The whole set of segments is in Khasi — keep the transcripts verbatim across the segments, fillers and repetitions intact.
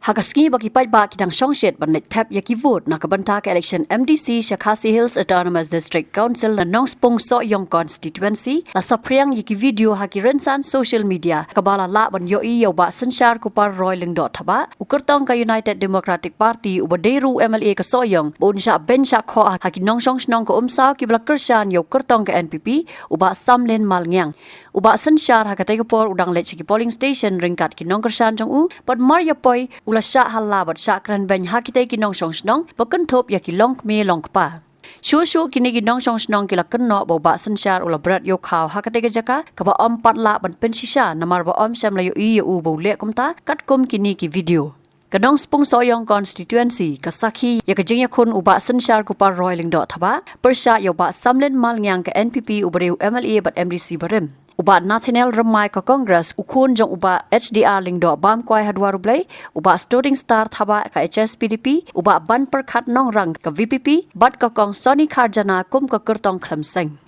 Ha ka sngi ba ki paidbah ki dang shongshit ban leit thep ïa ki vote na ka bynta ka election M D C sha Khasi Hills Autonomous District Council na Nongspung Sohiong Constituency, la saphriang ïa ki video ha ki rynsan social media kaba la lah ban ïohi ïa u Bah Synshar Kupar Roy Lyngdoh Thabah, u kyrtong ka United Democratic Party uba dei ruh u M L A ka Sohiong, ba un shah beiñ shah khoh ha ki nongshong shnong ka Umsaw kiba la kyrshan ïa u kyrtong ka N P P, u Bah Samlin Malngiang. U Bah Synshar ha katei ka por u dang leit sha ki polling station ryngkat ki nongkyrshan jong u, bad mar ïa poi u la shah halla bad shah kren beiñ ha kitei ki nongshong shnong ba kynthup ïa ki longkmie longkpa. Shuh shuh kine ki nongshong shnong ki la kynnoh ba u Bah Synshar u la bret ïa u khaw ha katei ka jaka kaba ym pat lah ban pynshisha namar ba ym shym la ïohi ïa u ba u leh kumta katkum kine ki video. Ka Nongspung Sohiong Constituency ka sakhi ïa ka jingïakhun u Bah Synshar Kupar Roy Lyngdoh Thabah pyrshah ïa u Bah Samlin Malngiang ka N P P uba dei u M L A bad M D C barim, u Bah Nathaniel Rymmai ka Congress, u khun jong u Bah H D R Lyngdoh Bamkwai ha Dwar U Blei, u Bah Stoding Star Thabah ka H S P D P, u Bah Banpyrkhat Nongrang ka V P P, bad ka Kong Soni Kharjana kum ka kyrtong khlem seng.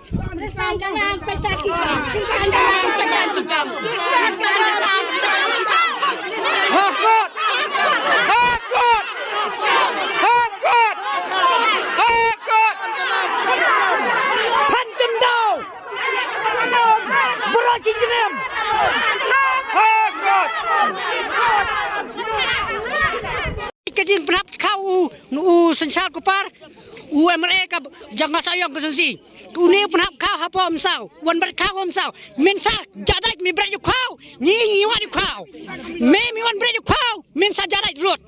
Pakistan ka naam Satan ki jam. Pakistan ka naam Satan ki jam. Pakistan ka naam Satan ki jam. Hakot! Hakot! Hakot! Hakot! Phan jam daw! Bro chi jingem! Hakot! Ka jingpynhap khaw u, u Synshar Kupar, u M L A ka jong ka Sohiong Constituency. Une u pynhap khaw hapoh Umsaw, wan bret khaw Umsaw. Mynta jadait mi bret ïa u khaw, ngi ngi wan ïa u khaw. Me mi wan bret ïa u khaw, mynta jadait rut.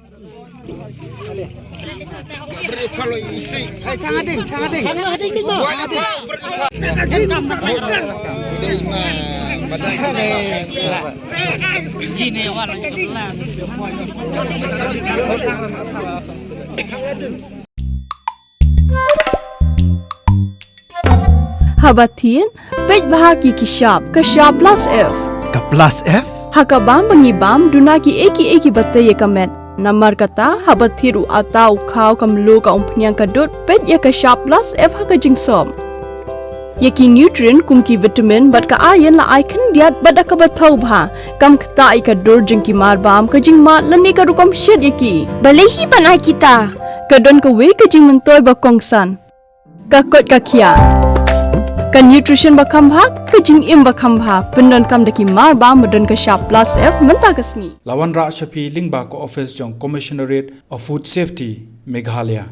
Haba thied, peit bha ki ki shap, ka shap plus F. Ka plus F? Ha ka bam ba ngi bam, duna ki ei ki ei kiba tei ïa ka met. Namar kata, haba thied u atta u khaw ka mluh ka umphniang ka dud, peit ïa ka shap plus F ha ka jingsop. Ïa ki nutrient kum ki vitamin bad ka iron la ai khyndiat bad da kaba thaw bha. Kam ktah ïa ka dur jong ki mar bam, ka jingmad lane ka rukom shet ïa ki. Balei hi ban ai kita? Ka don kawei ka jingmyntoi ba kongsan. Ka koit ka khiah. Ka nutrition ba kham bha, ka jingim ba kham bha. Pyndonkam da ki mar bam ba don ka shap plus F mynta ka sngi. La wanrah sha phi lyngba ka office jong Commissionerate of Food Safety, Meghalaya.